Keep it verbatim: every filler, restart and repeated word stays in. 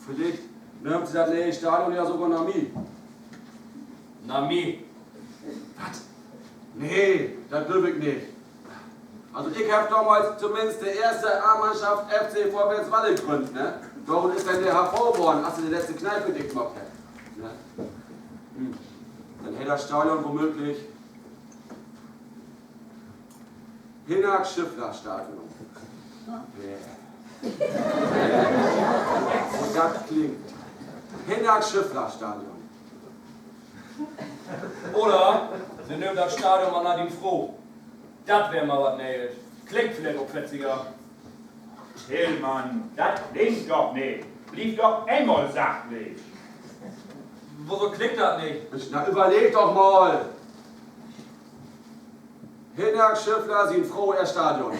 Villicht nöömt se dat ne'e Stadion ja sogor na mi. Na mi? Wat? Nee, dat glööv ik nich. Also, ik heff domals tominnst de eerste A-Mannschaft F C Vorwärts Walle grünnt, ne? Dorut is denn de H V worrn, as se de letzte Kneipe dicht maakt hebbt, ne? Hm. Denn heet dat Stadion womööglich Hinnerk-Schiffler-Stadion. Un dat klingt. Hinnerk-Schiffler-Stadion. Oder se nöömt dat Stadion man na dien Fro. Dat weer mal wat Nee'es. Klingt villicht ok fetziger. Tillmann, dat klingt doch nich. Bliev doch eenmal sachlich. Woso klingt dat nich? Na, överlegg doch mal. Hinnerk Schiffler sien Fro ehr Stadion.